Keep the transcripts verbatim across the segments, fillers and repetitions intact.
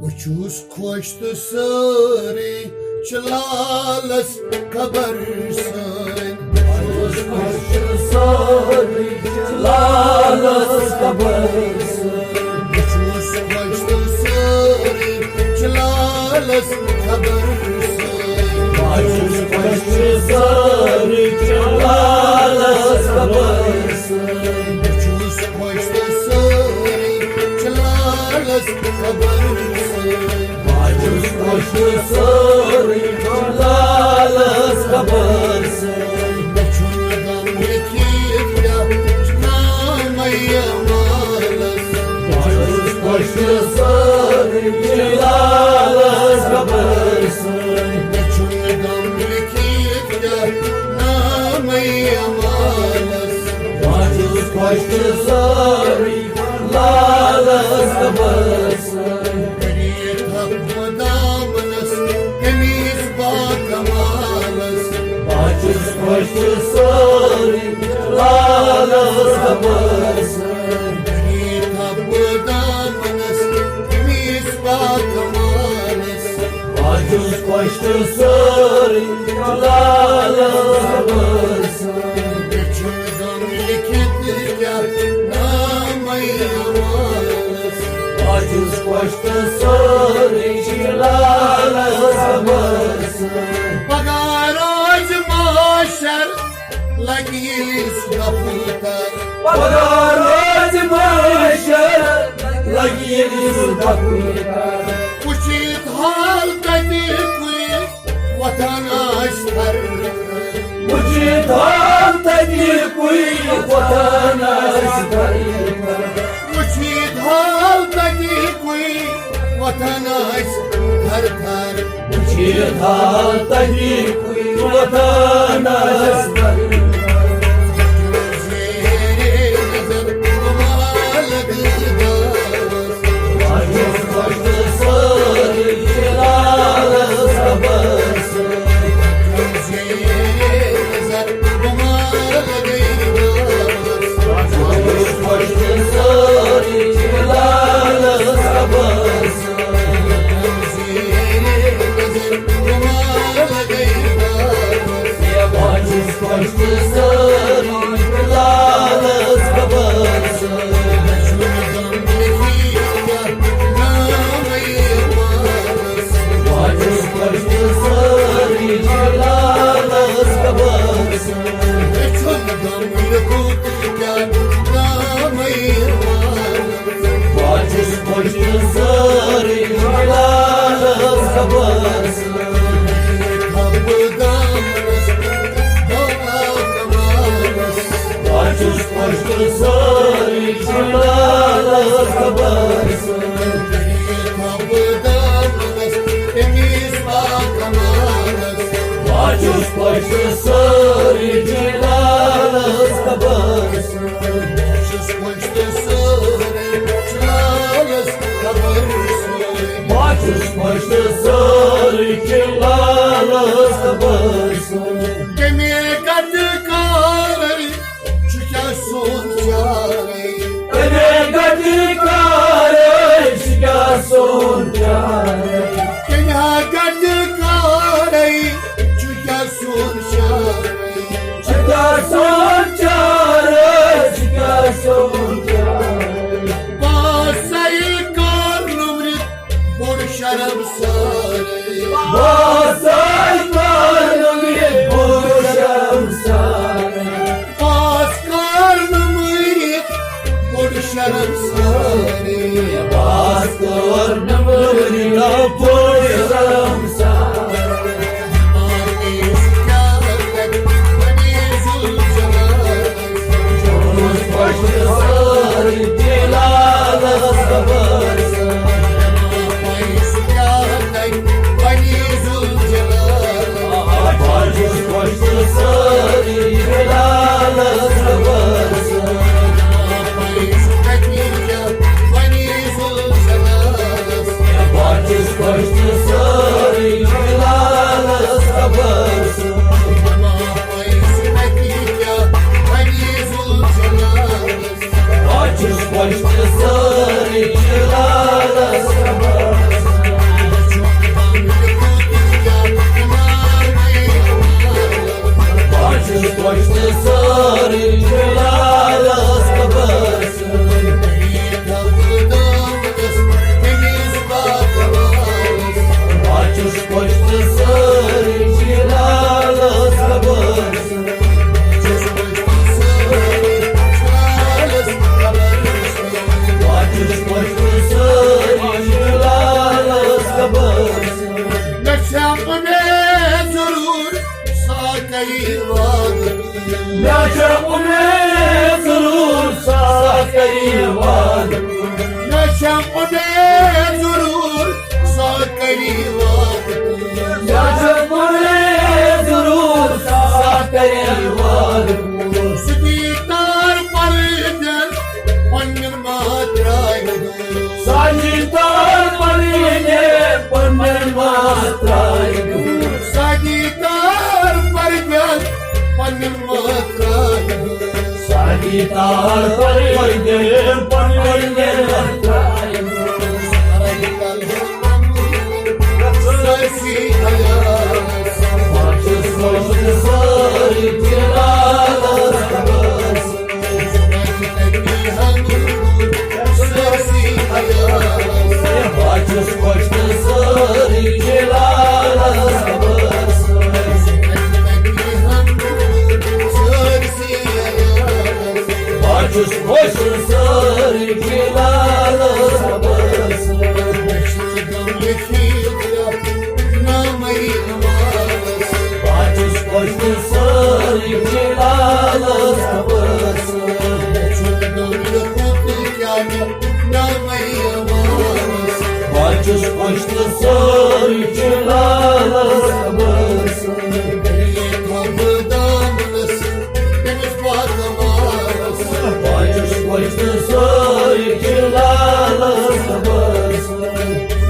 بہٕ چھُس خۄش تہٕ سٲری چھِ لالس خبر سٲنۍ۔ بہٕ چھُس خۄش تہٕ سٲری چھِ لالس خبر سٲنۍ۔ بہٕ چھُس خۄش تہٕ سٲری چھِ لالس خبر سٲنۍ۔ بہٕ چھُس خۄش تہٕ سٲری چھِ لالس خبر سٲنۍ۔ بہٕ چھُس خۄش تہٕ سٲری چھِ لالس خبر سٲنۍ۔ بہٕ چھُس خۄش تہٕ سٲری چھِ لالس خبر سٲنۍ۔ مےٚ چھُنہٕ غم لیکھِتھ کیٛاہ چھُ نامَے اعمالس۔ بہٕ چھُس خۄش تہٕ سٲری چھِ لالس خبر سٲنۍ۔ مےٚ چھُنہٕ غم لیکھِتھ کیٛاہ چھُ نامَے اعمالس۔ بہٕ چھُس خۄش تہٕ سٲری لالس خبر سٲنۍ۔ کٔرِتھ حق دامنس تٔمِس باکمالس۔ بہٕ چھُس خۄش تہٕ سٲری لالس خبر سٲنۍ۔ کٔرِتھ حق دامنس تٔمِس باکمالس۔ بہٕ چھُس خۄش تہٕ سٲری لالس خبر سٲنۍ۔ مےٚ چھُنہٕ غم لیکھِتھ کیٛاہ نامَے اعمالس۔ بہٕ چھُس خۄش تہٕ سٲری چھِ لالس خبر سٲنۍ۔ پگاہ روزِ محشر لگہِ ییٚلہِ سُہ دفتر۔ پگاہ روزِ محشر لگہِ ییٚلہِ سُہ دفتر۔ وٕچھِتھ حال تَتہِ کُلہِ وۄتھان آسہِ تھر۔ وٕچھِتھ حال تَتہِ کُے وۄتھان آسہِ تھر۔ وٕچھِتھ حال تَتہِ کُے وۄتھان آسہِ تھر تھر۔ وٕچھِتھ حال تَتہِ کُے وۄتھان آسہِ تھر۔ زیر نظر مال دیدار۔ مےٚ چھےٚ اُمید ضروٗر سۄ کَرِ وعدٕ۔ مےٚ چھےٚ اُمید ضروٗر سۄ کَرِ وعدٕ۔ مےٚ چھےٚ اُمید ضروٗر سۄ کَرِ وعدٕ۔ سُہ دی تار پَرٕدٮ۪ن پنٛنٮ۪ن ماترٛاے۔ ساجی تار پنٕنۍ پنٕنۍ ماس ترٛایہِ دوٗر۔ ساجی تار پرجان پنٕنۍ ماس ترٛایہِ دوٗر۔ ساجی تار پنٕنۍ پنٕنۍ ماس ترٛایہِ دوٗر۔ سٲرسٕے عیالس۔ بہٕ چھُس خۄش تہٕ سٲری جلالس خبر۔ بہٕ چھُس خۄش تہٕ سٲری جلالس خبر۔ بہٕ چھُس خۄش تہٕ سٲری جلالس خبر۔ بہٕ چھُس خۄش تہٕ سٲری جلالس خبر۔ بہٕ چھُس خۄش تہٕ سٲری جلالس خبر۔ بہٕ چھُس خۄش تہٕ سٲری جلالس خبر۔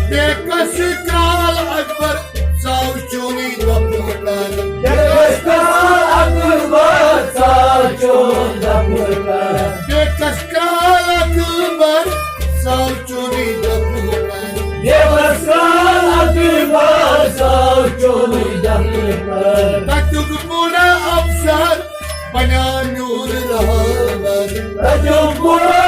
بے کس کرال اکبر ژاو چونُے دۄپُر کر۔ بے کس کرال اکبر ژاو چون دۄپُر کر۔ بے کس کرال اکبر ژاو چونُے دۄپُر کر۔ بے کس کرال اکبر ژاو چونُے دۄپُر کر۔ تتیُک بوٚڑ افسر بنیو میون رہبر۔ تتیُک بوٚڑ